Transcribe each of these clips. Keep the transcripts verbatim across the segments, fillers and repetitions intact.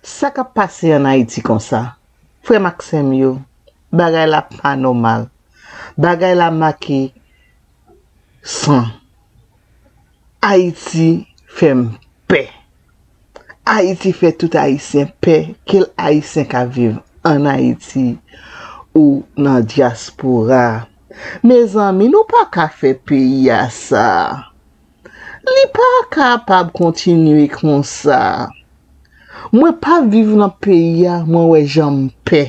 Sa k ap pase ann Ayiti konsa? Frè m ak sè m yo, bagay la pa nòmal. Bagay la make san. Ayiti fè m pè. Ayiti fè tout Ayisyen pè, ke l Ayisyen k ap viv ann Ayiti ou nan dyaspora. Mezanmi, nou pa ka fè peyi a sa. Li pa kapab kontinye konsa. Mwen p ap viv nan peyi a, mwen wè jan m pè.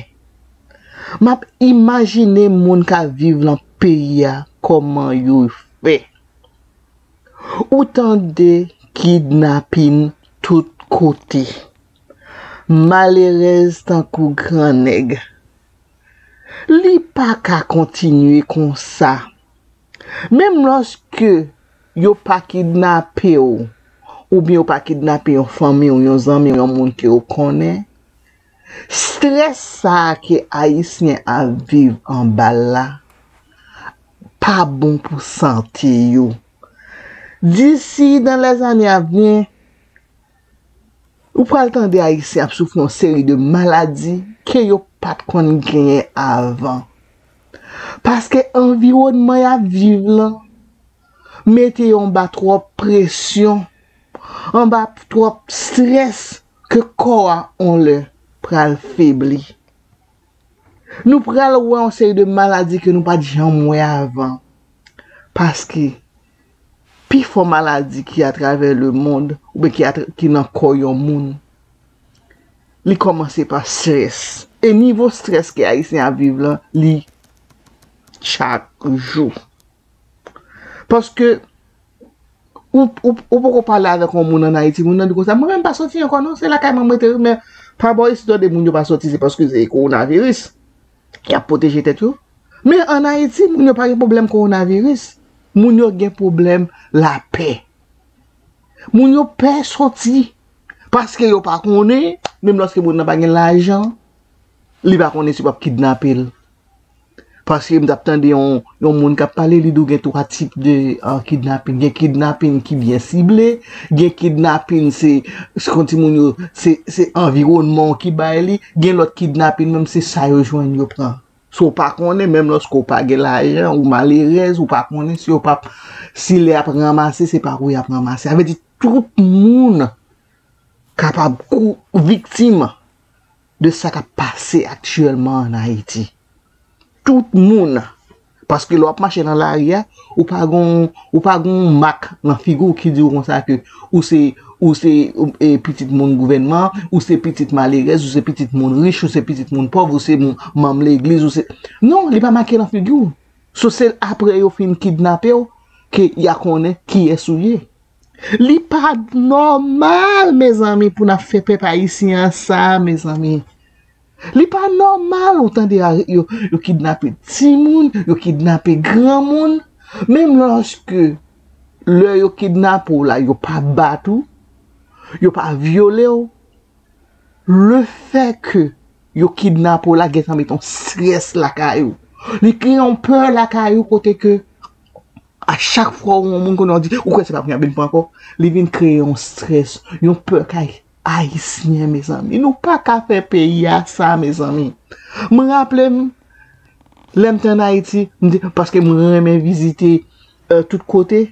M ap imajine moun k ap viv nan peyi a, kòman yo fè. Ou tande kidnapin tout kote. Malerèz tankou gran nèg. Li pa ka kontinye konsa. Menm lòske yo pa kidnape w, oubyen yo pa kidnape yon fanmi w, yon zanmi w, yon moun ke w konnen, strès sa a ke Ayisyen ap viv anba l la pa bon pou sante yo. D'ici dans les années à venir, ou pral tande Ayisyen ap soufri yon seri de maladi ke yo pa t konn genyen avan. Paske anviwònman y ap viv lan mete yo anba twòp presyon, anba twòp strès ke kò a on lè pral febli. Nou pral wè yon seri de maladi ke nou pa t janm wè avan. Paske pifò maladi ki atravè lemonn, oubyen ki, atra- ki nan kò yon moun, li kòmanse pa strès. E nivo strès ke Ayisyen ap viv lan, li chak jou. Paske ou, ou, ou poko pale avèk yon moun ann Ayiti, moun nan di konsa, mwen menm pa soti ankò non, se lakay mwen m rete, men pa bò isit tande moun yo pa soti, se paske se kowonaviris. Y ap pwoteje tèt yo. Men ann Ayiti, moun yo pa gen pwoblèm kowonaviris. Moun yo gen pwoblèm lapè. Moun yo pè soti. Paske yo pa konnen, menm lòske moun nan pa gen lajan, li pa konnen si yo p ap kidnape l. Paske m t ap tande yon, yon moun k ap pale, li di w gen twa tip de, ah, kidnapin. Gen kidnapin ki byen sible, gen kidnapin se, se kon timoun yo, se, se anviwònman w ki bay li, gen lòt kidnapin menm se sa yo jwenn yo pran. Si w pa konnen, menm lòske w pa gen lajan, ou malerèz, ou pa konnen si yo p ap, si lè y ap ranmase, se pa ou y ap ranmase. Sa vle di tout moun kapab kou viktim de sa k ap pase aktyèlman ann Ayiti. Tout moun. Paske lè w ap mache nan lari a, ou pa gon, ou pa gon mak nan figi w ki di w konsa ke ou se, ou se, e, pitit moun gouvènman, ou se pitit malerèz, ou se pitit moun rich, ou se pitit moun pòv, ou se moun, manm legliz, ou se. Non, li pa make nan figi w. So, se apre yo fin kidnape w ke y a konnen kiyès ou ye. Li pa nòmal, mezanmi, pou n ap fè pèp ayisyen an sa, mezanmi. Li pa nòmal, ou tande a, yo, yo kidnape timoun, yo kidnape granmoun. Menm lòske lè yo kidnape w la, yo pa bat ou, yo pa vyole w, lefètke yo kidnape w la gentan met yon strès lakay ou. Li kreye yon pè lakay ou kote ke a chak fwa ou wè yon moun konnen w di, ou kwè se pa pou yon abit pran ankò. Li vin kreye yon strès, yon pè kay ayisyen, mezanmi. Nou pa ka fè peyi a sa, mezanmi. Mwen raple m, lè m te ann Ayiti, m te, paske mwen renmen vizite, eh, tout kote,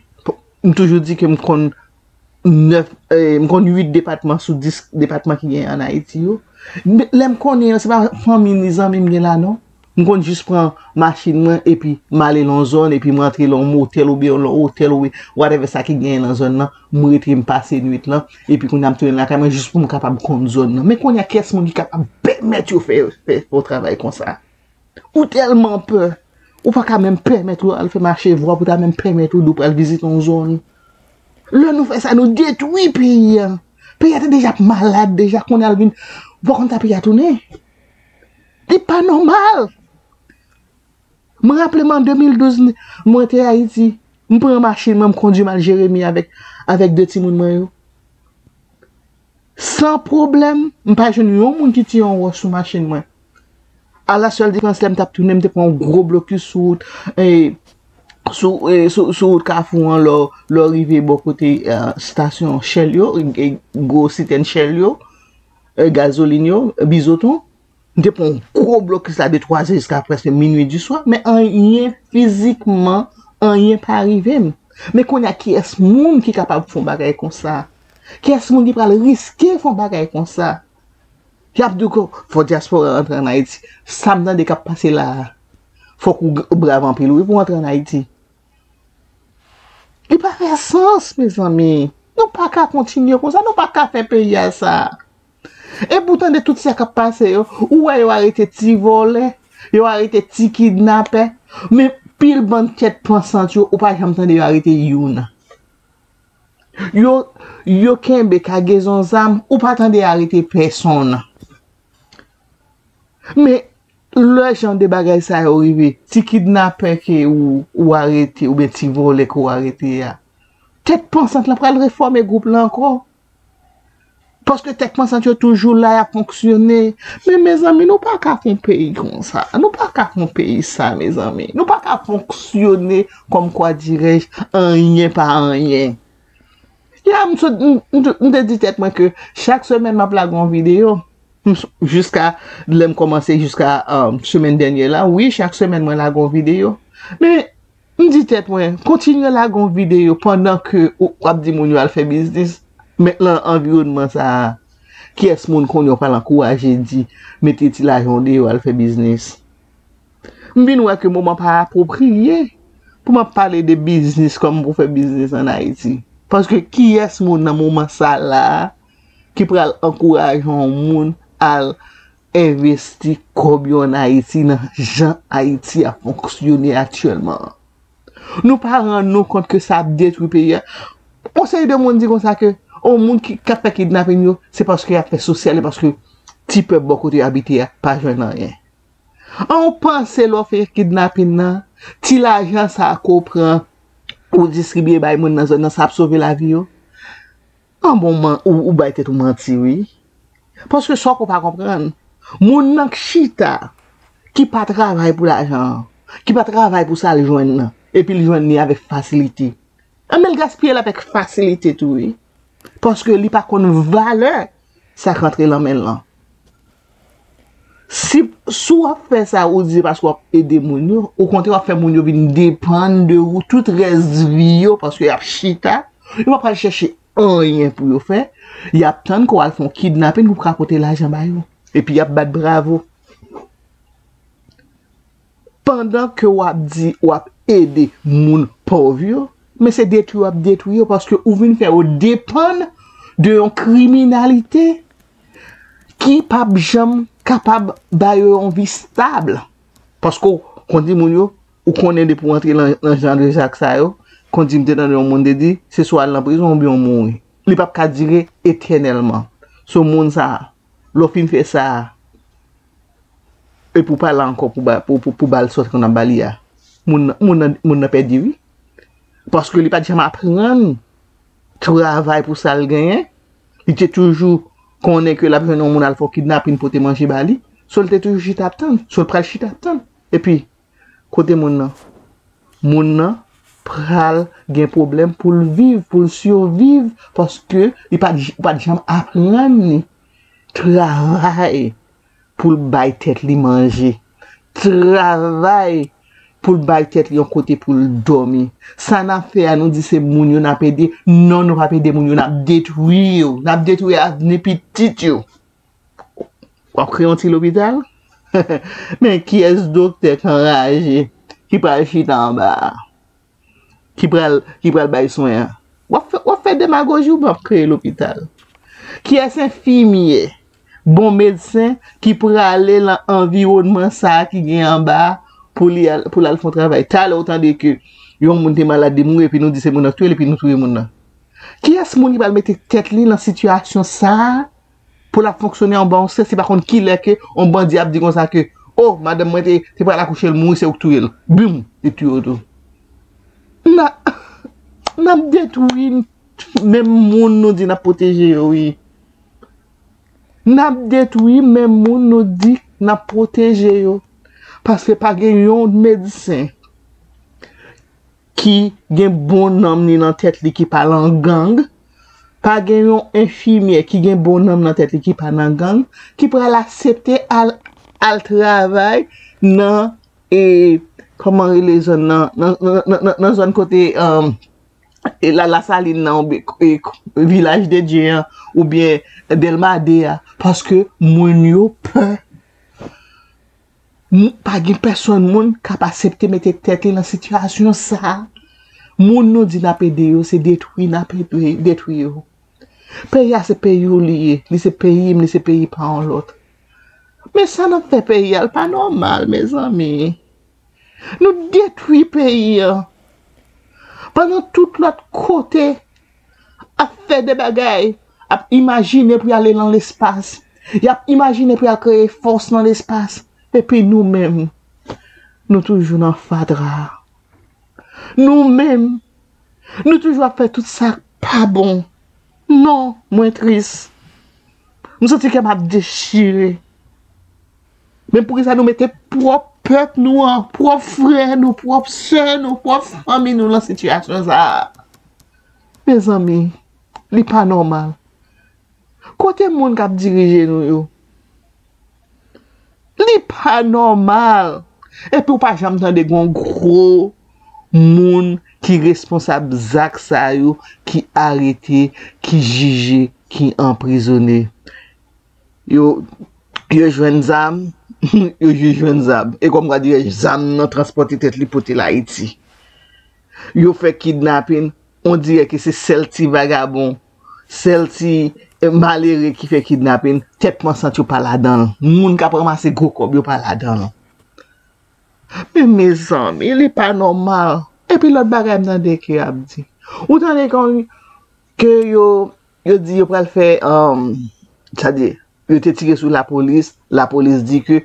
m toujou di ke m konn nèf, eh, m konn uit depatman sou dis depatman ki genyen ann Ayiti yo. Men, lè m konnen an, se pa fanmi ni zanmi m gen la, non. M konn jis pran machin mwen, epi m ale nan yon zòn, epi m rantre nan yon motèl oubyen yon otèl oubyen whatever sa ki genyen nan zòn nan, m rete, m pase nwit lan, epi kounye a m tounen lakay mwen jis pou m kapab konn zòn nan. Men kounye a, kiyès moun ki kapab pèmèt yo fè, fè, fè yon travay konsa? Ou tèlman pè, ou pa ka menm pèmèt ou al fè mache vwa pou ta menm pèmèt ou di w pral vizite yon zòn. Lè nou fè sa, nou detwi peyi a. Peyi a te deja ap malad, deja kounye a l vin, ou pa konn sa peyi a tounen. Li pa nòmal. Mwen raple m an de mil douz, mwen te Ayiti. M pran machin mwen, m kondui m al Jeremi avèk, avèk de timoun mwen yo. San pwoblèm, m pa jwenn yon moun ki tire yon wòch sou machin mwen. A la sèl diferans, lè m t ap tounen, m te pran yon gwo blokis sou wout, e, sou, e, sou, sou wout Kafou an, lè w, lè w rive bò kote, e, stasyon Shell yo, e, gwo sitèn Shell yo. e, gazolin yo, e, Bizoton. M te pran yon gwo blokis la de twa zè jiska prèske minui di swa, men anyen fizikman, anyen pa rive m. Men kounye a, kiyès moun ki kapab fè yon bagay konsa? Kiyès moun ki pral riske fè yon bagay konsa? Y ap di w ke fò dyaspora rantre ann Ayiti. Sa m tande k ap pase la a, fòk ou g- brav anpil wi pou w antre ann Ayiti. Li pa fè sans, mezanmi. Nou pa ka kontinye konsa, nou pa ka fè peyi a sa. E pou tande tout sa k ap pase yo, ou wè yo arete ti vòlè, yo arete ti kidnapè, men pil bann tèt pansant yo, ou pa janm tande yo arete youn. Yo, yo kenbe kagezon zam, ou pa tande arete pèsonn. Men lè jan de bagay sa yo rive, ti kidnapè ke ou, ou arete, oubyen ti vòlè ke ou arete a, tèt pansant lan pral refòme gwoup lan ankò. Paske tèt pansant yo toujou la, y ap fonksyone. Men mezanmi, nou pa ka fè yon peyi konsa. Nou pa ka fè yon peyi sa, mezanmi. Nou pa ka fonksyone kòm kwa dirèj, anyen pa anyen. Ya, m sot, m, m, m te di tèt mwen ke chak semèn m ap lage yon videyo. M s- jiska lè m kòmanse, jiska, um, semèn dènye la, wi, chak semèn mwen lage yon videyo. Men, m di tèt mwen, kontinye lage yon videyo pandan ke ou, w ap di moun yo al fè biznis. Men nan anviwònman sa a, kiyès moun konnen w pral ankouraje di, mete ti lajan w deyò al fè biznis? M vin wè ke moman pa apwopriye pou m ap pale de biznis kòm pou fè biznis ann Ayiti. Paske kiyès moun nan moman sa la a ki pral ankouraje yon moun al envesti kòb yo ann Ayiti nan jan Ayiti ap fonksyone aktyèlman an? Nou pa rann nou kont ke sa ap detwi peyi a. Yon seri de moun di konsa ke, o, moun ki, k ap fè kidnapin yo, se paske y ap fè sosyal, e paske ti pèp bò kote yo abite a pa jwenn anyen. An ou panse lè w fè kidnapin nan, ti lajan sa a ke w pran, ou distribye bay moun nan zòn nan, sa ap sove lavi yo? An bon, man, ou, ou bay tèt ou manti, wi. Paske sa w pa konprann, moun nan k chita, ki pa travay pou lajan an, ki pa travay pou sa l jwenn nan, epi l jwenn li avèk fasilite. Anben, l gaspiye l avèk fasilite tou, wi. Paske li pa konn valè sa k rantre nan men l lan. Si, si w ap fè sa, ou di se paske w ap ede moun yo, okontrè, w ap fè moun yo vin depann de ou tout rès vi yo, paske y ap chita, yo pa pral chèche anyen pou yo fè, y ap tann ke w al fè yon kidnapin pou w ka pote lajan ba yo. Epi y ap bat bravo. Pandan ke w ap di w ap ede moun pòv yo, men se detwi w ap detwi yo, paske ou vin fè yo depann de yon kriminalite ki p ap janm kapab ba yo yon vi stab. Paske w konn di moun yo, ou konnen depi w antre nan, nan jan de zak sa yo, konn di m te tande yon moun te di, se swa al nan prizon oubyen w mouri. Li p ap ka dire etènèlman. So, moun sa a, lè w fin fè sa a, epi w pa la ankò pou ba, pou, pou, pou ba l sòt ke w ap ba li a, moun nan, moun nan, moun nan pèdi, wi. Paske li pa t janm aprann travay pou sa l genyen. Li te toujou konnen ke l ap jwenn yon moun al fè w kidnapin pote manje ba li. So, l te toujou chita ap tann. So, l pral chita ap tann. Epi, kote moun nan? Moun nan pral gen pwoblèm pou l viv, pou l siviv, paske li pa t, pa t janm aprann li travay pou l bay tèt li manje, travay pou l bay tèt li yon kote pou l dòmi. Sa n ap fè a, nou di se moun yo n ap ede. Non, nou p ap ede moun yo, n ap detwi yo, n ap detwi avni pitit yo. W ap kreye yon ti lopital? Men kiyès doktè k anraje ki pral chita anba a? Ki pral, ki pral bay swen an? W ap fè, w ap fè demagoji ou w ap kreye lopital? Kiyès enfimyè, bon medsen ki prale nan anviwònman sa a ki gen anba a pou li al, pou l al fè yon travay? Talè ou tande ke yon moun te malad, li mouri, epi nou di se moun nan k touye l, epi nou touye moun nan. Kiyès moun ki pral mete tèt li nan sitiyasyon sa a pou l ap fonksyone anba yon strès, li pa konn kilè ke yon bandi ap di konsa ke, o, madanm mwen te, te pral akouche, l mouri, se ou k touye l. Bim! Li touye w tou. N a, n ap detwi menm moun nou di n ap pwoteje yo, wi. N ap detwi menm moun nou di n ap pwoteje yo. Paske pa gen yon medsen ki gen bon nanm li nan tèt li ki pa lan gang, Pa gen yon enfimyè ki gen bon nanm nan tèt li ki pa nan gang, ki pral aksepte al, al travay nan, e, kòman rele zòn nan, nan, nan, nan, nan, nan zòn kote, um, e la, Lasalin nan, oubyen, e, Vilaj de Dye an, oubyen Dèlma de a, paske moun yo pè. M-, pa gen pèsonn moun k ap aksepte mete tèt li nan sitiyasyon sa a. Moun nou di n ap ede yo, se detwi n ap ede, detwi yo. Peyi a se peyi w li ye, li se peyi m, li se peyi pa yon lòt. Men sa n ap fè peyi a, l pa nòmal, mezanmi. Nou detwi peyi a. Pandan tout lòt kote ap fè de bagay, ap imajine pou y ale nan lespas, y ap imajine pou y al kreye fòs nan lespas. Epi nou menm, nou toujou nan fatra. Nou menm, nou toujou ap fè tout sa k pa bon. Non, mwen tris. M santi kè m ap dechire. Men poukisa nou mete pwòp pèp nou an, pwòp frè nou, pwòp sè nou, pwòp fanmi nou nan sitiyasyon sa a? Mezanmi, li pa nòmal. Kote moun k ap dirije nou yo? Li pa nòmal. Epi w pa janm tande gen yon gwo moun ki responsab zak sa yo, ki arete, ki jije, ki anprizone. Yo, yo jwenn zam, yo jis jwenn zam. E kòm kwa di, zam nan transpòte tèt li pote l Ayiti. Yo fè kidnapin, on dirè ke se sèl ti vagabon, sèl ti, eh, malere ki fè kidnapin, tèt pansant yo pa ladan l. Moun k ap ranmase gwo kòb yo pa ladan l. Men mezanmi, li pa nòmal. Epi lòt bagay m tande ke y ap di. Ou tande kon ke yo, yo di yo pral fè, um, sa di, yo te tire sou lapolis, lapolis di ke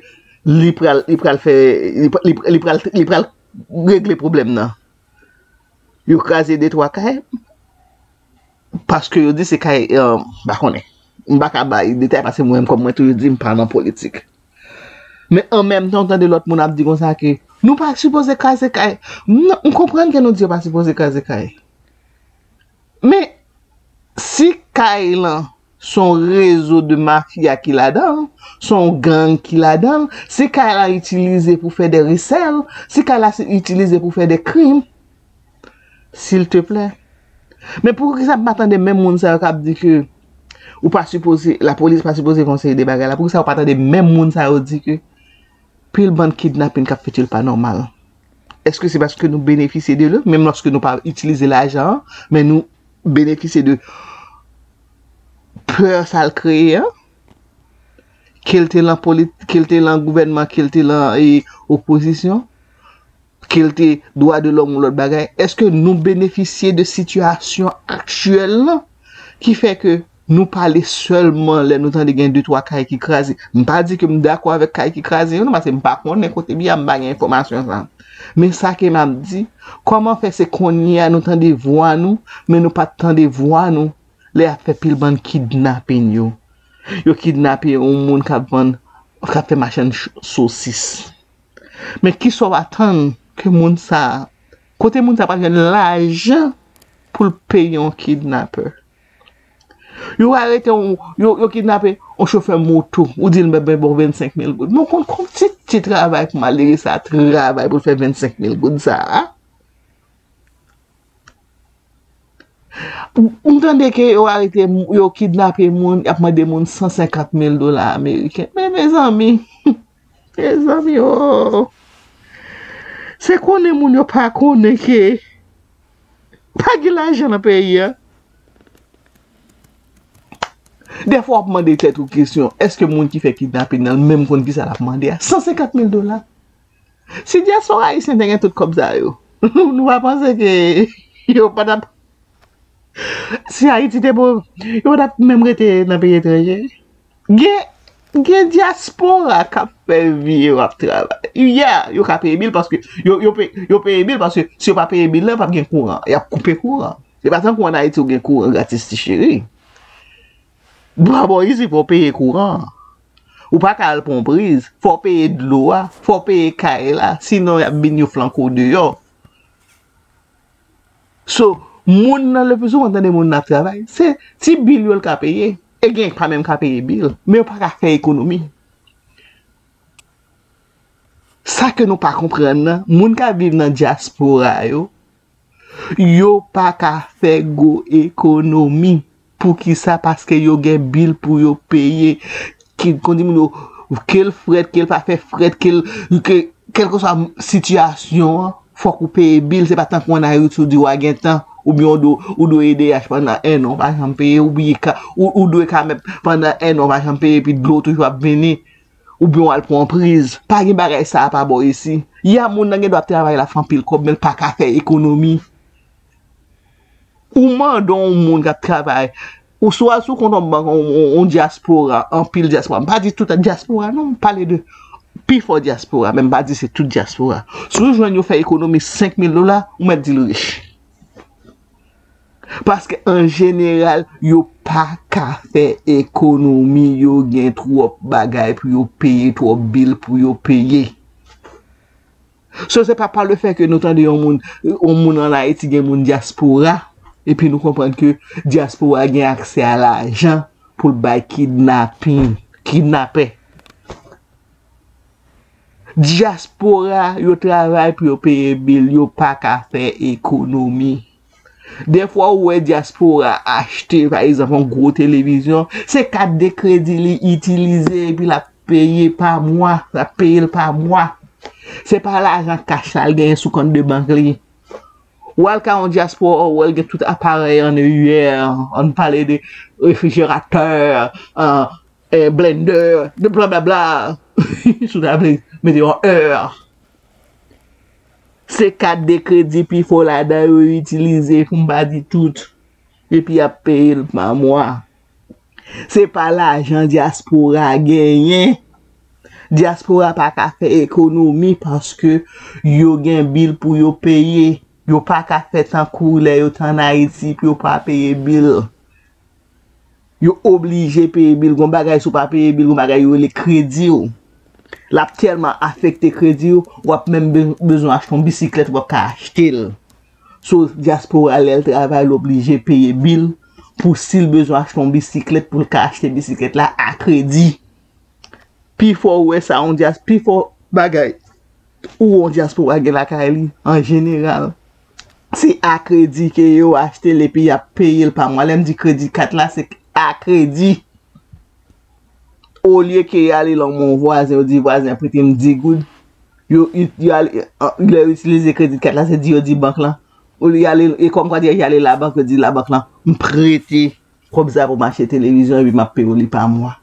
li pral, li pral fè, li, pra- li, li pral, li pral regle pwoblèm nan. Yo kraze de twa kay, paske yo di se kay, um, m pa konnen. M pa ka bay detay paske mwen menm kòm mwen toujou di m pa nan politik. Men an menm tan, w tande lòt moun ap di konsa ke nou pa sipoze kraze kay. M, m konprann ke nou di yo pa sipoze kraze kay. Men si kay lan se yon rezo de mafya ki ladan l, se yon gang ki ladan l, si kay la itilize pou fè de resèl, si kay la itilize pou fè de krim, silteplè. Men poukisa m pa tande menm moun sa yo k ap di ke ou pa sipoze, lapolis pa sipoze fè yon seri de bagay la? Poukisa ou pa tande menm moun sa yo di ke pil bann kidnapin k ap fèt yo, l pa nòmal? Èske se paske nou benefisye de li, menm lòske nou pa itilize lajan an, men nou benefisye de pè sa l kreye an? Ke l te lan polit-, ke l te lan gouvènman, ke l te lan, e, opozisyon, ke l te dwa de lòm ou lòt bagay, èske nou benefisye de sitiyasyon aktyèl lan ki fè ke nou pale sèlman lè nou tande gen de twa kay ki kraze? M pa di ke m dakò avèk kay ki kraze yo non, paske m pa konnen kote m ye a, m pa gen enfòmasyon sa. Men sa ke m ap di, kòman fè se kounye a nou tande vwa nou, men nou pa t tande vwa nou lè y ap fè pil bann kidnapin yo? Yo kidnape yon moun k ap vann, k ap fè machann ch- sosis. Men kisa w atann ke moun sa a, kote moun sa a pral jwenn lajan pou l peye yon kidnapè? Yo arete yon, yo, yo kidnape yon chofè moto, ou di l, "Mwen ba w vennsenk mil goud." Men w konn konn ti, ti travay pou malere sa a travay pou l fè vennsenk mil goud sa a? M tande ke yo arete, m- yo kidnape moun, y ap mande moun san senkant mil dola ameriken. Men, mezanmi, mezanmi, oh. Se konnen moun yo pa konnen ke pa gen lajan nan peyi a. Dèfwa w ap mande tèt ou kesyon, èske moun ki fè kidnapin nan menm konn kisa l ap mande a? San senkant mil dola. Si dyaspora ayisyen te gen tout kòb sa yo, nou pa panse ke yo pa t ap, si Ayiti te bon, yo pa t ap menm rete nan peyi etranje? Gen, gen dyaspora k ap fè vi yo ap travay. Ya, yo ka peye bil paske yo, yo, pe, yo peye bil paske si yo pa peye bil la, p ap gen kouran. Y ap koupe kouran. Se pa tankou ann Ayiti ou gen kouran gratis, ti cheri. Bò bò isit, fò w peye kouran. Ou pa ka al pran priz, fò w peye dlo a, fò w peye kay la, sinon y ap vin yo flanke w deyò. So, Moun nan, le pli souvan tande moun nan ap travay, se ti bil yo l ka peye. E gen pa menm ka peye bil, men yo pa ka fè ekonomi. Sa ke nou pa konprann nan, moun k ap viv nan dyaspora yo, yo pa ka fè gwo ekonomi. Poukisa? Paske yo gen bil pou yo peye. Ki, kon di moun yo, ke l frèt, ke l pa fè frèt, ke l, ke, kèlkeswa sitiyasyon an, fòk ou peye bil. Se pa tankou ann Ayiti, ou di w a gen tan, oubyen ou dwe, ou dwe E D H pandan en an, ou pa janm peye, oubyen ka, ou, ou dwe ka mèt pandan en an, ou pa janm peye, epi dlo toujou ap vini, oubyen w al pran yon priz. Pa gen bagay sa a pa bò isi. Y a moun nan gen dwa ap travay, l ap fè anpil kòb, men l pa ka fè ekonomi. Ou mande yon moun k ap travay, ou swa sou kont yon bank, yon, yon, yon dyaspora, anpil dyaspora. M pa di tout dyaspora, non, m pale de pifò dyaspora, men m pa di se tout dyaspora. Si w jwenn yo fè ekonomi senk mil dola, ou mèt di l rich. Paske an jeneral, yo pa ka fè ekonomi, yo gen twòp bagay pou yo peye, twòp bil pou yo peye. So, se pa pa le fè ke nou tande yon moun, yon moun ann Ayiti gen moun dyaspora, epi nou konprann ke dyaspora gen aksè a lajan pou l bay kidnapin, kidnapè. Dyaspora, yo travay pou yo peye bil, yo pa ka fè ekonomi. Dèfwa, ou wè dyaspora achte, pa egzanp, yon gwo televizyon, se kat de kredi li itilize, epi l ap peye pa mwa, l ap peye l pa mwa. Se pa lajan kach la l genyen sou kont de bank li. W al ka yon dyaspora, ou wè l gen tout aparèy an E U R, ann pale de refrijeratè, an, eh, blendè, de blablabla. Si w ta vle mete yon è. Se kat de kredi pifò ladan yo itilize, pou m pa di tout. Epi y ap peye l pa mwa. Se pa lajan dyaspora genyen. Dyaspora pa ka fè ekonomi paske yo gen bil pou yo peye. Yo pa ka fè tankou lè yo t ann Ayiti pou yo pa peye bil. Yo oblije peye bil. Gon bagay, si w pa peye bil, gon bagay yo rele kredi w. L ap tèlman afekte kredi w, w ap menm be-, bezwen achte yon bisiklèt, w p ap ka achte l. So, dyaspora, lè l travay, l oblije peye bil pou si l bezwen achte yon bisiklèt, pou l ka achte bisiklèt la a kredi. Pifò ou wè sa, yon dyas-, pifò bagay ou wè yon dyaspora gen lakay li, an jeneral, se a kredi ke yo achte l epi y ap peye l pa mwa. Lè m di kredi kat la, se a kredi. Olye ke y ale lan yon vwazen, yo di, "Vwazen, prete m dis goud." Yo, yo ale, lè yo itilize kredi kat la, se di yo di bank lan. Olye y ale, e kòmkwa di y ale labank, yo di labank lan, "M prete kòb sa pou m achte televizyon, epi m ap peye w li pa mwa."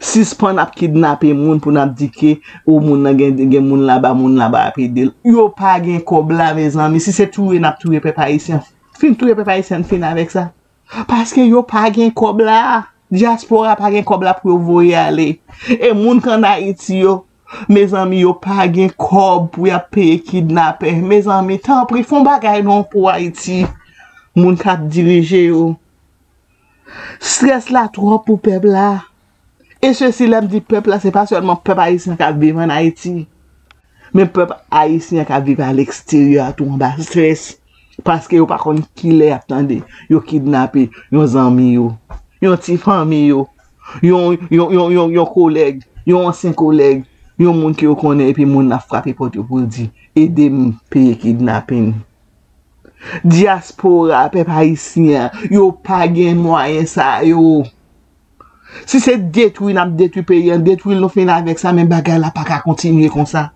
Sispann ap kidnape moun pou n ap di ke, o, moun nan gen, gen moun laba, moun laba ap ede l. Yo pa gen kòb la, mezanmi. Si se touye n ap touye pèp ayisyen, fin touye pèp ayisyen, fin avèk sa. Paske yo pa gen kòb la. Dyaspora pa gen kòb la pou yo voye ale. E moun k ann Ayiti yo, mezanmi, yo pa gen kòb pou y ap peye kidnapè. Mezanmi, tanpri, fè yon bagay non pou Ayiti. Moun k ap dirije yo. Strès la twòp pou pèp la. E sesi, lè m di pèp la, se pa sèlman pèp ayisyen k ap viv ann Ayiti. Men pèp ayisyen k ap viv aleksteryè a tou anba strès. Paske yo pa konn kilè y ap tande yo kidnape yon zanmi yo, yon ti fanmi yo, yon, yon, yon, yon, yon kolèg, yon ansyen kolèg, yon moun ke yo konnen, epi moun nan ap frape pòt yo pou l di, "Ede m peye kidnapin." Dyaspora, pèp ayisyen an, yo pa gen mwayen sa yo. Si se detwi n ap detwi peyi an, detwi l, nou fin avèk sa, men bagay la pa ka kontinye konsa.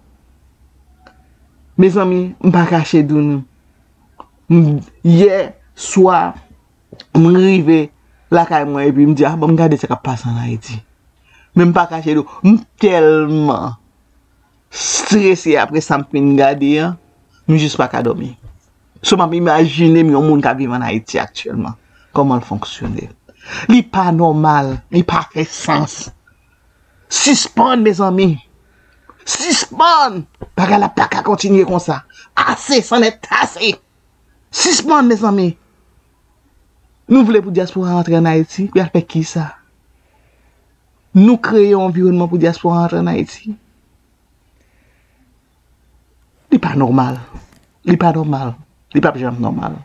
Mezanmi, m pa kache di nou. M, yè swa, m rive lakay mwen epi m di, "A, ban m gade sa k ap pase ann Ayiti." Men m pa kache di w, m tèlman strese apre sa m fin gade an, m jis pa ka dòmi. So, m ap imajine m yon moun k ap viv ann Ayiti aktyèlman, kòman l fonksyone. Li pa nòmal, li pa fè sans. Sispann, mezanmi. Sispann! Bagay la pa ka kontinye konsa. Ase, c'en est assez! Sispann, mezanmi. Nou vle pou dyaspora rantre ann Ayiti, pou y al fè kisa? Nou kreye yon anviwònman pou dyaspora rantre ann Ayiti? Li pa nòmal. Li pa nòmal. Li p ap janm nòmal.